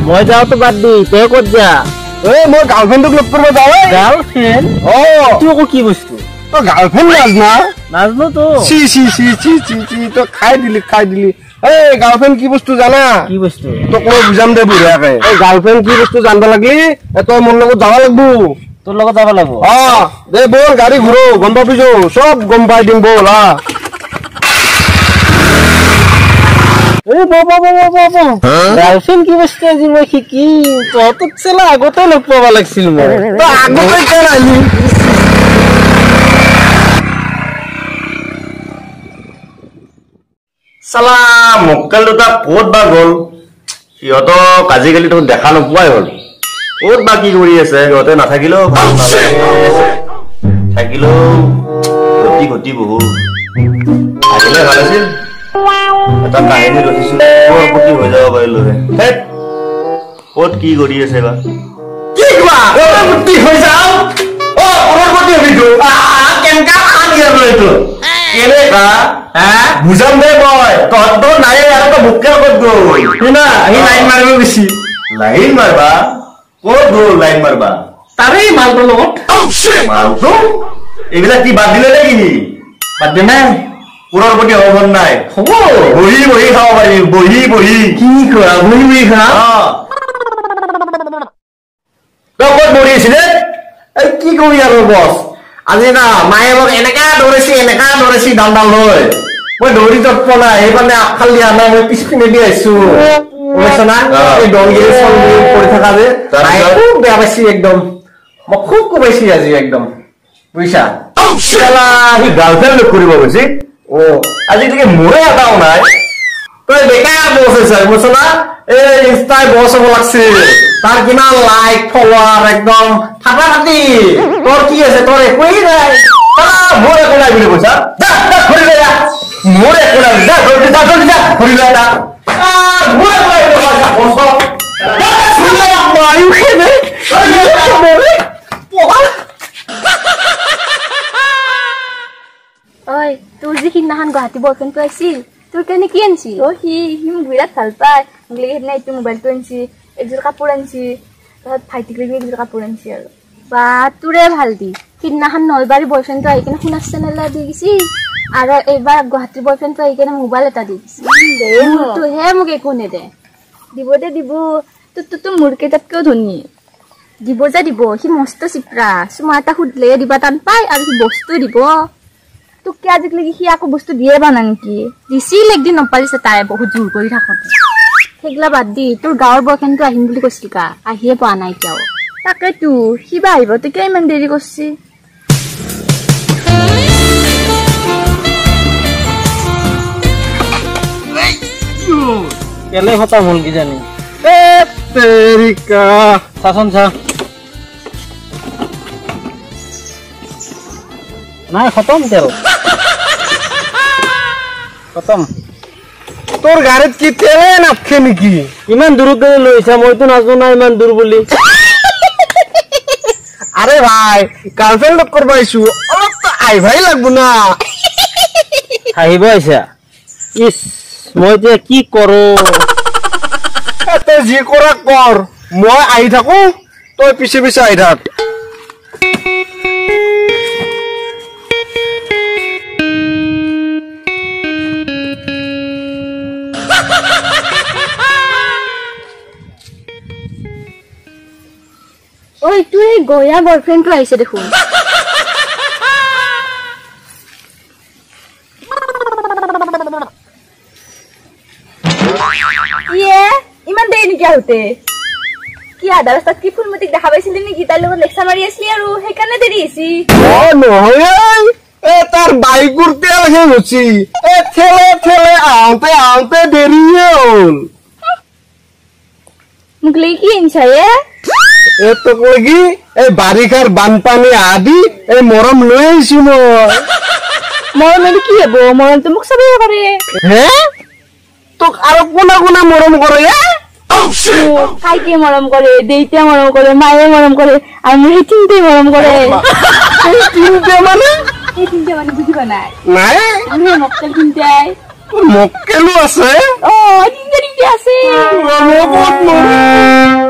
মই যাওঁতো বাদ দি তই ক'ত যা? এই মই গাৰ্লফ্ৰেণ্ডক লগ কৰিব যাওঁ। গাৰ্লফ্ৰেণ্ড? অ, তোৰ আকৌ কি বস্তু? তই গাৰ্লফ্ৰেণ্ড নাজনা? নাজনো তো। C C C C C C, তই খাই দিলি খাই দিলি। এই গাৰ্লফ্ৰেণ্ড কি বস্তু জানা? কি বস্তু? তোক মই বুজাম দে বঢ়িয়াকে। এই গাৰ্লফ্ৰেণ্ড কি বস্তু জানিব লাগলি তই মোৰ লগত যাব লাগব। তোৰ লগত যাব লাগব? অ, দে বল গাড়ী ঘূৰো, গম পাবি যো, চব গম পাই দিম বল। হা এই ব ব ব ব ব, গাৰ্লফ্ৰেণ্ড কি বস্তু আজি মই শিকিম। তহঁতক চেলা আগতে লগ পাব লাগিছিল মই। তই আগতে কেন আহিলি? চালা মক্কেল দুটা ক'ত বা গ'ল? সিহঁতক আজিকালি দেখোন দেখা নোপোৱাই হ'ল। ক'ত বা কি কৰি আছে? সিহঁতে নাথাকিলেও ভাল নালাগে, থাকিলেও গতি ঘটি বহুত। আহিলে ভাল আছিল, এটা কাহিনী ৰচিছো, কৰোৰপতি হৈ যাব পাৰিলো। ক'ত কি কৰি আছে বা? কি কোৱা, কৰোৰপতি হৈ যাওঁ? অ, কৰোৰপতি হবি তো? কেনেকা কাম আৰু এইটো কেনেকা? বুজাম দে মই। তহঁতৰ নাই আৰু তই মোককে ক'ত গ'ল? শুনা, সি লাইন মাৰিব বেছি। লাইন মাৰবা? ক'ত গ'ল লাইন মাৰবা? তাৰে মালটোৰ লগত। মালটো? এইবিলাক কি বাদ দিলে নেকি? বাদ দে নাই। কৰোৰপতি হ'ব মন নাই? হ'ব। বহি বহি খাব পাৰিবি, বহি বহি। কি কোৱা, বহি বহি খা? তই ক'ত বহি আছিলে? এই কি কবি আৰু বছ, আজি না মায়ে মোক এনেকা দৌৰিছে এনেকা দৌৰিছে ডাল লৈ, মই দৌৰি তৎ পোৱা নাই, সেইকাৰণে আগফাল দিয়া নাই, মই পিছপিনে দি আহিছো। বুজিছ না, এই দংগিৰি চংগিৰি কৰি থকা যে মায়ে খুব বেয়া পাইছি একদম, মোক খুব কোবাইছি আজি একদম, বুজিছা? সি গাৰ্লফ্ৰেণ্ড লগ কৰিব গৈছি? অ, আজিকালি মোৰে এটাও নাই। তই বেকাৰ বছ হৈছে, বুজিছ না? এই ইনষ্টাই বছ হ'ব লাগছে, তাৰ কিমান লাইক ফলোৱাৰ একদম ফাটা ফাটি। তোৰ কি আছে? তোৰ একোৱেই নাই। মোৰ একো নাই বুলি কৈছা? যা যা ঘূৰি লৈ যা। মোৰ একো নাই, যা জলদি যা জলদি যা ঘূৰি লৈ যা। মোৰ একো নাই বুলি কৈছা বছ? মাৰিও খেলে। ঐ, তোৰ যে সিদিনাখন গুৱাহাটী বয়ফ্ৰেণ্ডটো আহিছিল, তোৰ কাৰণে কি আনিছিল? অ, সি মোক বিৰাট ভাল পায়। মোক লাগি সেইদিনা এইটো মোবাইলটো আনিছি, একযোৰ কাপোৰ আনিছি, তাৰপিছত ভাইটিক লাগি একযোৰ কাপোৰ আনিছি আৰু। বা তোৰে ভাল দি, সিদিনাখন নলবাৰী বয়ফ্ৰেণ্ডটো আহি কিনে সোণাৰ চেনেল এটা দি গৈছি, আৰু এইবাৰ গুৱাহাটীৰ বয়ফ্ৰেণ্ডটো আহি কিনে মোবাইল এটা দি গৈছি। মোৰটোহে মোক একো নেদে। দিব দে দিব, তোৰটোতো মোৰ কেইটাতকেও ধনী। দিব যে দিব, সি মস্ত চিপৰা, চুমা এটা সুধিলে দিবা টান পায়, আৰু সি বস্তু দিব। তোক কি আজিকালি সি আকৌ বস্তু দিয়ে বা নাই নেকি? দিছিল একদিন, নপাৰিছে তাই বহুত জোৰ কৰি থাকোঁতে। সেইগিলা বাদ দি, তোৰ গাঁৱৰ বয়ফ্ৰেণ্ডটো আহিম বুলি কৈছিল কা, আহিয়ে পোৱা নাই এতিয়াও। তাকেতো, সি বা আহিব তেতিয়া ইমান দেৰি কৰছি। তেলে খতম হ'ল কিজানি। এ তেৰিকা, চাচোন চা। নাই, খতম তেল খতম। তোৰ গাড়ীত কি তেলে নাপখে নেকি? ইমান দূৰত গাড়ী লৈ আহিছা, মইতো নাজানো না ইমান দূৰ বুলি। আৰে ভাই, গাৰ্লফ্ৰেণ্ড লগ কৰিব আহিছো, অলপ তো আহিবাই লাগব না। হাঁহিব আহিছা? ইচ, মই এতিয়া কি কৰো? তই যি কৰা কৰ, মই আহি থাকো, তই পিছে পিছে আহি থাক। ঐ, তোৰ এই গয়া বয়ফ্ৰেণ্ডটো আহিছে দেখোন। ইয়ে, ইমান দেৰি নেকি আহোঁতে? কি আধা ৰাস্তাত কি ফুলমতিক দেখা পাইছিলি নেকি? তাইৰ লগত লেকচাৰ মাৰি আছিলি আৰু সেইকাৰণে দেৰি হৈছি। অ নহয়, এ তাৰ বাইকৰ তেল শেষ হৈছি, এ ঠেলে ঠেলে আহোঁতে আহোঁতে দেৰিয়ে হ'ল। মোক লাগি কি আনিছা এ? এ তোক লাগি এই বাৰিষাৰ বানপানী আদি এই মৰম লৈ আহিছো মই। মৰম এনে কি হ'ব? মৰমটো মোক চবেই কৰে। হে, তোক আৰু কোনে কোনে মৰম কৰে? এ কাইকে মৰম কৰে, দেউতাই মৰম কৰে, মায়ে মৰম কৰে, আৰু মোৰ সেই তিনিটাই মৰম কৰে। এই তিনিটা মানে? এই তিনিটা মানে বুজি পোৱা নাই? নাই। মোৰ সেই মক্কেল তিনিটাই। তোৰ মক্কেলো আছে? অ, তিনিটা। তিনটা তিনটা আছে।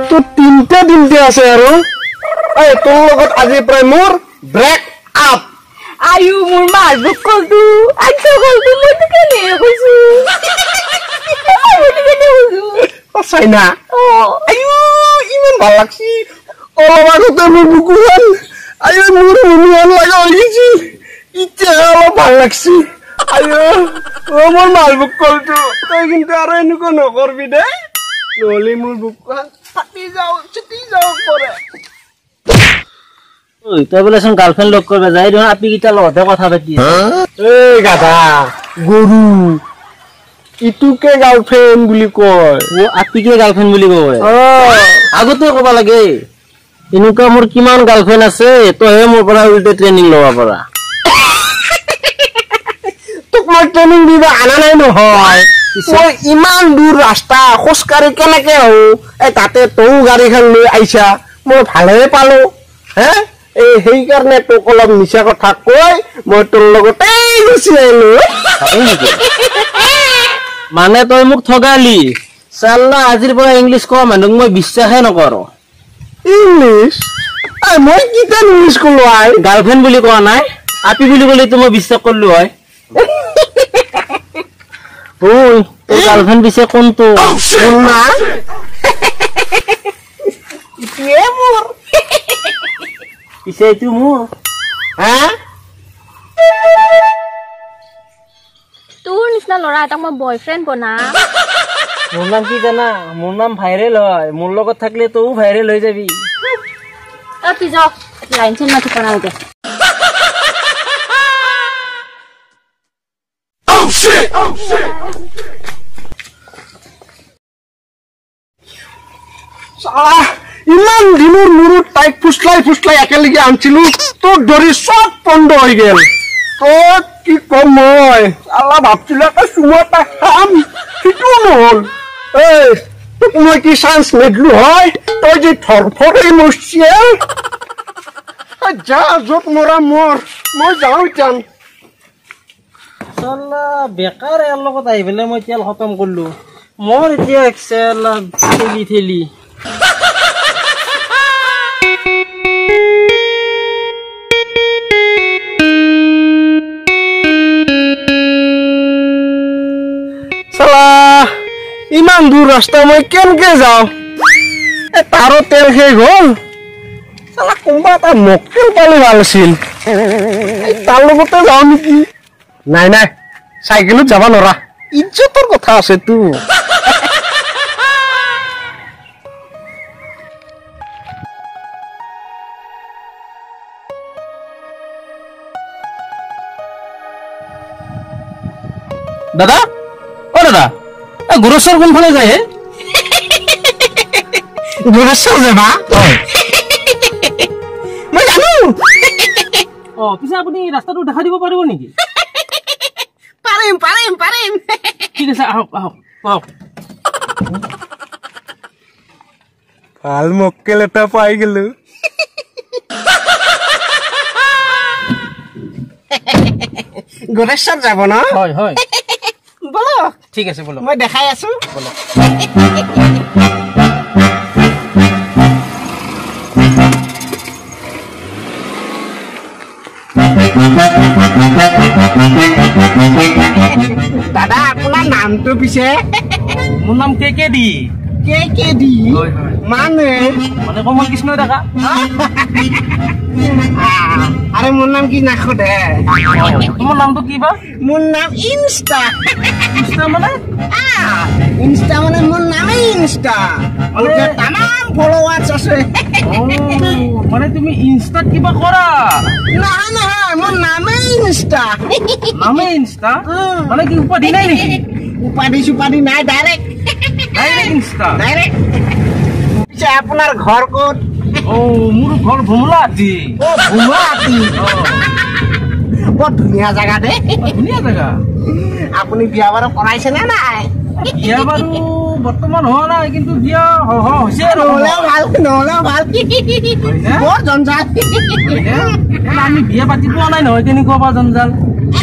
তোৰ তিনটা তিনটা আছে আৰু এই তোৰ লগত আজি প্ৰায় মোৰ ব্ৰেক আপ। আয়ু মোৰ মাৰ বুক কলটো আনছো কলটো মই তো কেনে কৈছো সঁচাই না? আয়ু ইমান ভাল লাগছি, অলপ আগতে মোৰ বুকুখন আয়ু মোৰ হুনুমান লগা হৈ গৈছিল, এতিয়া অলপ ভাল লাগছি। আয়ু অ মোৰ মালভোগ কলটো তই কিন্তু আৰু এনেকুৱা নকৰবি দে, নহ'লে মোৰ বুকুখন ফাটি যাওঁ চিটি যাওঁ কৰে। তই বোলেচোন গাৰ্লফ্ৰেণ্ড লগ কৰিব যায় দেখোন, আপি কেইটাৰ লগতহে কথা পাতি। এই গাধা গৰু, ইটোকে গাৰ্লফ্ৰেণ্ড বুলি কয়। অ আপিকে গাৰ্লফ্ৰেণ্ড বুলি কয়? আগতে ক'ব লাগে। এনেকুৱা মোৰ কিমান গাৰ্লফ্ৰেণ্ড আছে, তইহে মোৰ পৰা উল্টে ট্ৰেইনিং ল'ব পৰা। তোক মই ট্ৰেইনিং দিব আনা নাই নহয়, মই ইমান দূৰ ৰাস্তা খোজকাঢ়ি কেনেকে আহো, এই তাতে তয়ো গাড়ীখন লৈ আহিছা, মই ভালেই পালো হে, এই সেইকাৰণে তোক অলপ মিছা কথা কৈ মই তোৰ লগতে গুচি আহিলো। মানে তই মোক ঠগালি চাল্লা। আজিৰ পৰা ইংলিছ কোৱা মানুহক মই বিশ্বাসে নকৰো। ইংলিছ? মই কিতাপ ইংলিছ কলো? আই গাৰ্লফ্ৰেণ্ড বুলি কোৱা নাই, আপি বুলি ক'লেতো মই বিশ্বাস কৰিলো হয়। ঐ তোৰ গাৰ্লফ্ৰেণ্ড পিছে কোনটো? মোৰ পিছে এইটো মোৰ। হা তোৰ নিচিনা ল'ৰা এটাক মই বয়ফ্ৰেণ্ড বনাম। মোৰ নাম কি জানা? মোৰ নাম ভাইৰেল হয়, মোৰ লগত থাকিলে তইও ভাইৰেল হৈ যাবি। তুই যাও, লাইন চাইন মাথি নালাগে। ইমান দিনৰ মূৰত তাইক ফুচলাই ফুচলাই একেলগে আনিছিলো, তোৰ ধৰি চব বন্ধ হৈ গেল। তই কি কম মই, আল্লাহ ভাবছিলো এটা চুমা এটা খাম, সেইটোও নহল। এই তোক মই কি চান্স নিদিলো হয়, তই যে থৰথৰে মৰছি। যা য'ত মৰা মৰ, মই যাওঁ এতিয়া। চাল্লা বেকাৰ ইয়াৰ লগত আহি পেলাই মই তেল খতম কৰিলো। মোৰ এতিয়া ঠেলি ঠেলি। চালা ইমান দূৰ ৰাস্তা মই কেনেকে যাওঁ, তাৰো তেল শেষ হ'ল। চালা কোনোবা এটা মক্কেল পালে ভাল আছিল, তাৰ লগতে যাওঁ নেকি? নাই নাই চাইকেলত যাব নোৱাৰা, ইজ্জতৰ কথা আছে তো। দাদা, অ দাদা, গোৰেশ্বৰ কোনফালে যায় হে? গোৰেশ্বৰ যাবা? মই জানো। অ পিছে আপুনি ৰাস্তাটো দেখা দিব পাৰিব নেকি? পাৰিম পাৰিম পাৰিম। ঠিক আছে, আহক আহক আহক। ভাল মক্কেল এটা পাই গেলো। গোৰেশ্বৰ যাব ন? হয় হয়। বলক। ঠিক আছে বলক, মই দেখাই আছো। বলক। দাদা আপোনাৰ নামটো পিছে? মোৰ নাম কে কে ডি। কে কে ডি মানে? মানে কমল কৃষ্ণ ডেকা। আৰে মোৰ নাম কি নাসোধে? তোমাৰ নামটো কি বা? মোৰ নাম ইনষ্টা। ইনষ্টা মানে? ইনষ্টা মানে মোৰ নামেই ইনষ্টা, তামাম ফলোৱাৰ্ছ আছে। মানে তুমি ইনষ্টাত কিবা কৰা? নহয় নহয়, মোৰ নামেই ইনষ্টা। নামেই ইনষ্টা? মানে কি উপাধি নাই নেকি? উপাধি চুপাধি নাই, ডাইৰেক্ট ডাইৰেক্ট ইনষ্টা। ডাইৰেক্ট। পিছে আপোনাৰ ঘৰ ক'ত? অ মোৰ ঘৰ ভোমোলাহাটী। অ ভোমোলাহাটী, বৰ ধুনীয়া জেগা দেই। ধুনীয়া জেগা। আপুনি বিয়া বাৰু কৰাইছে নে নাই? বিয়া বাৰু বৰ্তমান হোৱা নাই, কিন্তু বিয়া হৈছে আৰু। নহ'লেও ভাল, নহ'লেও ভাল, বৰ জঞ্জাল। আমি বিয়া পাতি পোৱা নাই নহয়, কেনেকুৱা বা জঞ্জাল।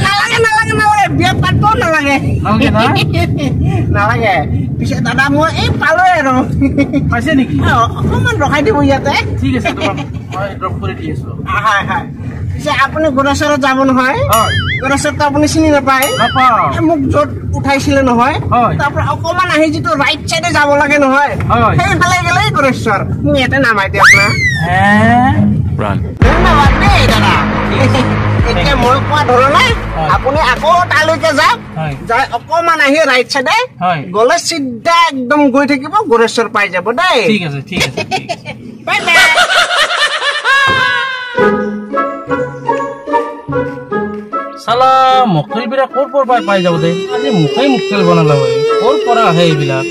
নালাগে নালাগে নালাগে, বিয়া পাতবও নালাগে। নালাগে না? নালাগে। পিছে দাদা, মই এই পালোৱে আৰু। পাইছে নেকি? অকণমান ৰখাই দিব ইয়াতে। ঠিক আছে, তোমাক মই ড্ৰপ কৰি দি আছো। হয় হয়। পিছে আপুনি গোৰেশ্বৰত যাব নহয়? গোৰেশ্বৰটো আপুনি চিনি নাপায়? মোক য'ত উঠাইছিলে নহয়, তাৰ পৰা অকণমান আহি যিটো ৰাইট চাইডে যাব লাগে নহয়, সেইফালে গ'লেই গোৰেশ্বৰ। মোক ইয়াতে নামাই দিয়ক না। ধন্যবাদ দেই দাদা। এতিয়া মই কোৱা ধৰণে আপুনি আকৌ তালৈকে যাওক, যাই অকণমান আহি ৰাইট চাইডে গ'লে চিধা একদম গৈ থাকিব, গোৰেশ্বৰ পাই যাব দেই। ঠিক আছে, ঠিক আছে। Bye bye. চালা মক্কেল বিলাক ক'ৰ পৰা পাই যাব দে। আজি মুখেই মক্কেল বনালে হয়, ক'ৰ পৰা আহে এইবিলাক?